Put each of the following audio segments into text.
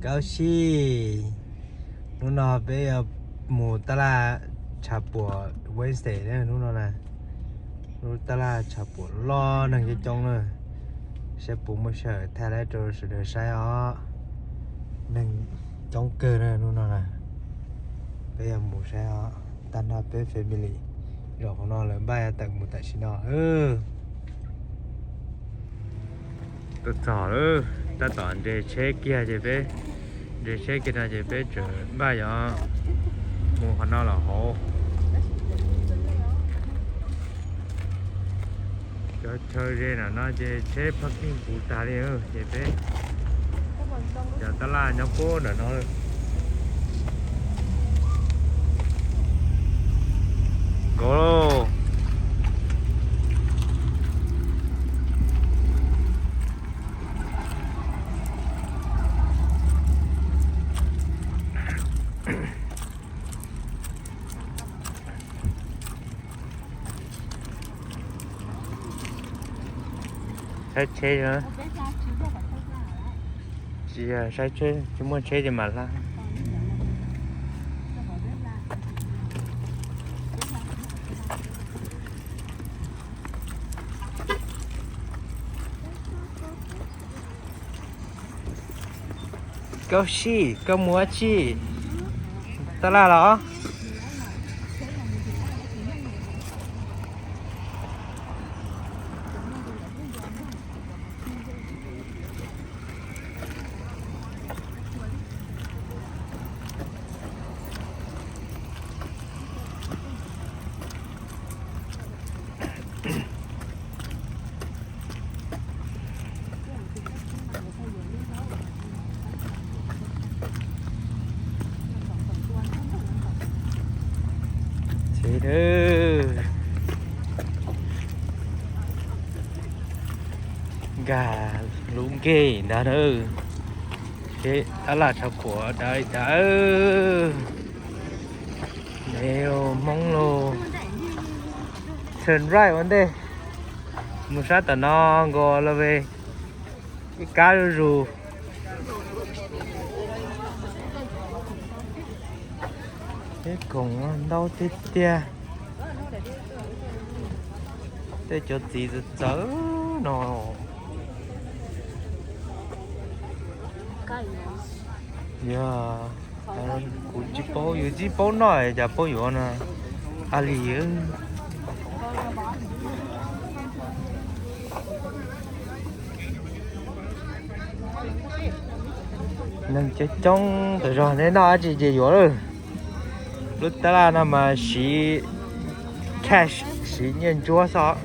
Koj sij, hnub no peb yuav mus taj laj tshav puam Wednesday na, hnub no na, lub taj laj tshav puam loj, neeg coob coob na, saib puas muaj sij hawm thaij lawv rau sawv daws saib os. Neeg coob kawg na hnub no na, peb yuav mus saib os, tag nrho peb family zaum hauv no lawv npaj yav tawm mus tam sim no. Tuaj txog lawm, tab tom nres tsheb kiag ces peb, nres tsheb kiag no ces peb tseem npaj yuav mus qhov no los hauv. Cov chaw ze nram no ces tsheb parking puv tag li ces peb cov taj laj nyob puag nram no. Go. Saib tsheb, tsis yog saib tsheb, tsis muaj tsheb ces mam hla. Koj sij, koj mus ua tsi? Taj laj los? Tsheb, nkag lub nkej ntag na. Tsheb tab laj tshav puam dav li dav. Nws Hmoob los turn right ua ntej, mus sab tom no nkaus los ve ib kab zuj zus. Peb khoom ntau tiag tiag. Tej cov txiv txawv txawv no. Yog, kuv tsis paub, yus tsis paub noj cas paub yuav no. A li, neeg coob coob tas zog, neb noj dab tsi ces yuav lawm. Lub tab laj no mas siv cash, siv nyiaj ntsuab xwb.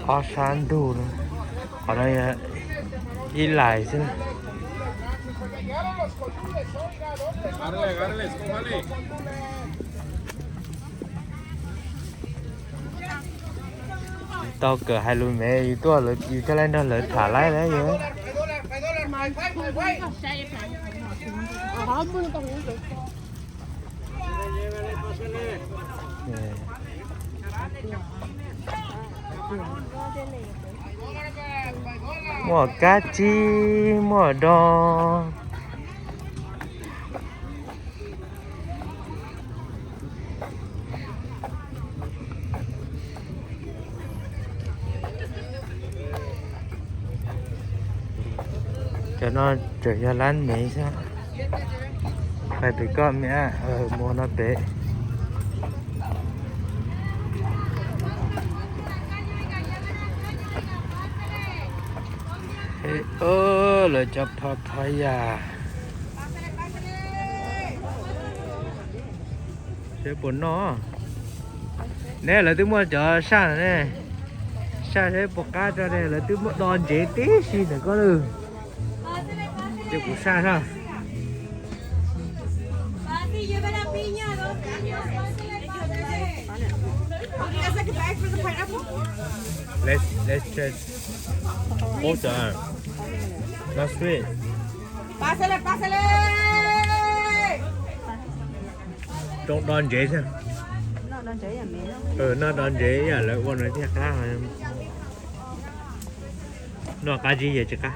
Ob sab ntug no, qhov no yog ib lais xwb. Tau kawm hais lus Mev, yus tuaj yus thiaj li nrog lawv tham laib lawm yog. Muaj kab tsib, muaj dog. Cov no tseem yog lab Mev xwb. Pais pem koj Mev, mus no pem. Lawv cov Papaya. Seb puas noj. Neb lawv twb muaj cov saj no ne. Saj seb puas qab tso ne, lawv twb muaj do ntsev tib si ntawm koj lawm. Ces kuv saj saj. Let's, let's try. Both are not sweet. Pásele, pásele. Zoo do ntsev xwb. Noj do ntsev ib yam lawv ua no thiaj qab. Noj qab zib yog tsis qab.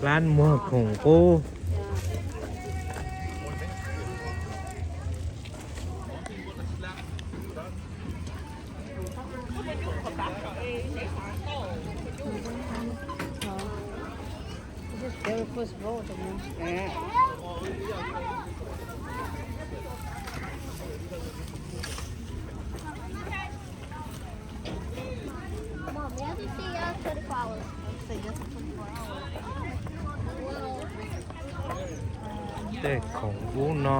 Lab muag khoom qub. Tej khoom qub no.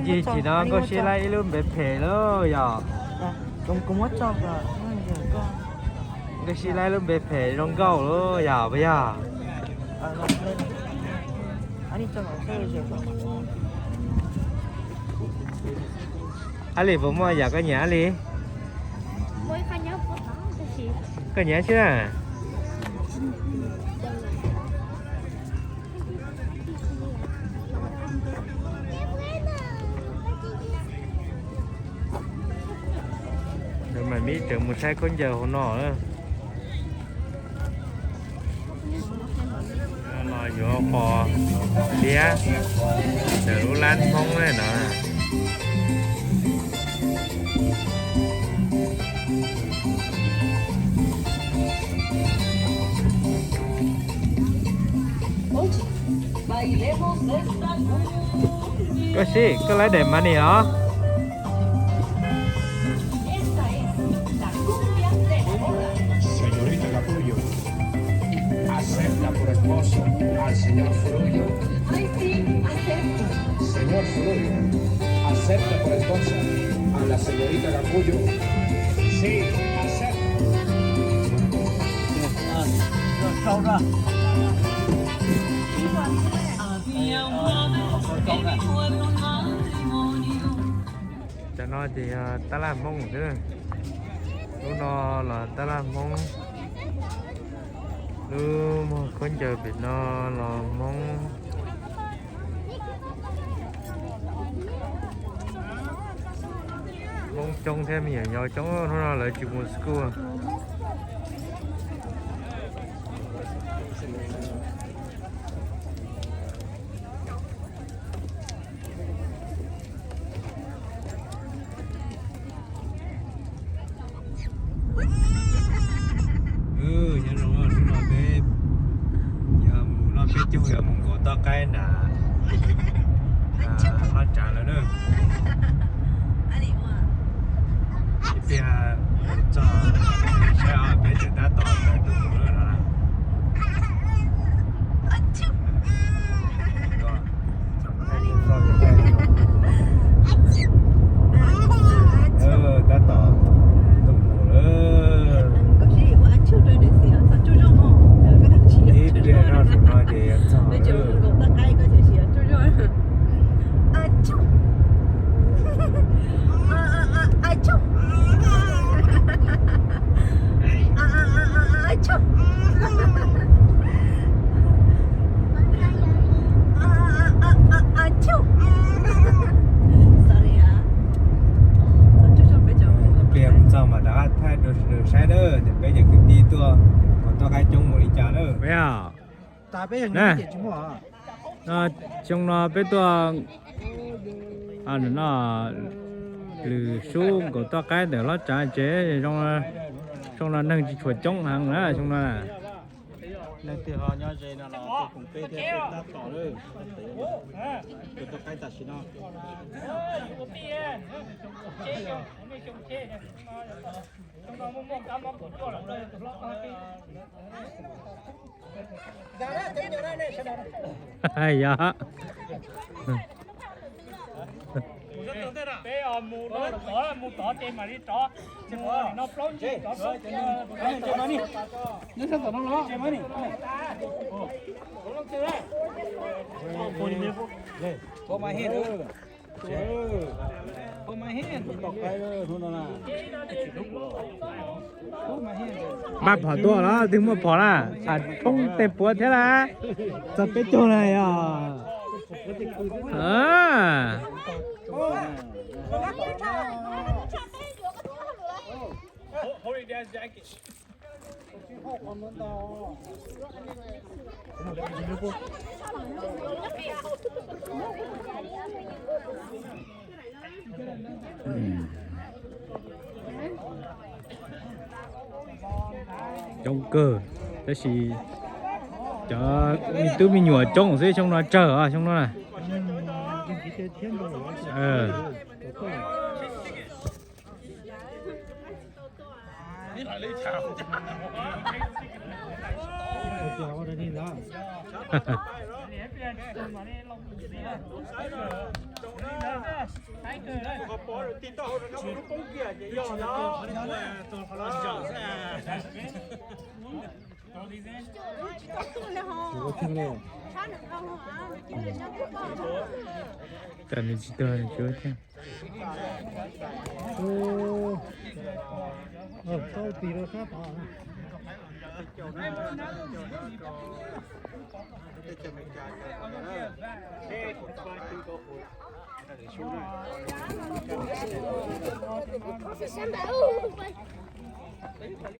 Ncig chim no Nkauj Sib Laib ib lub npe phem lauj yom. Nkauj Sib Laib lub npe phem zoo nkauj lauj yom, puas yog? Ab Lis, puas muaj yam koj nyiam Ab Lis? Koj nyiam tsis na? Mam mib tseem mus saib khaub ncaws hauv no. No yuav qos liab ntawm lub lab Hmoob no. Koj Sib, koj lab daim mas nis os. Señorita Capullo, acepta por esposo al señor Furullo. Ay, sí, acepto. Señor Furullo, acepta por esposa a la señorita Capullo. Sí, acepto. Cov no ces yog tab laj Hmoob xwb. Lub no los tab laj Hmoob. Lub muag khaub ncaws pem no los Hmoob. Hmoob coob thiab me nyuam yaus coob, hnub no lawv tsis mus school. Nyob zoo, hnub no peb yuav mus noj peb caug yuav mus nkaum toj qaib nram Hlob Tsav lawm na. Ib pliag txog saib peb tseem tab tom tawm tuaj mus lawm no. Tab tom tuaj mus lawm. Ib pliag noj su no ces yuav txog lawm. Ib pliag mus txog mas rov qab thaij rau sawv daws saib na, peb cov kwv tij tuaj mus toj qaib coob npaum li cas na. Na, xyoo no peb tuaj no, lwm sub nkaus toj qaib ntawm hlob tsav tsev, xyoo no neeg tsis tshua coob heev na xyoo no. Leej twg ho nyob ze no los tuaj koom peb thiab peb tab tom lawm. Tus toj qaib tam sim no. Yog. Peb mus no tod, mus tod ces mam li rov. Mus no plaub ntsis rov plaub. Maj phom tuaj los twg muaj phom na, txham tshoob tej puav thiab na. Txog peb caug na yog. Coob kawg, tab sis cov me tub me nyuam coob xwb, xyoo no tsawg os, xyoo no na. Tam nws tsis tuag nws tsis ua thiab.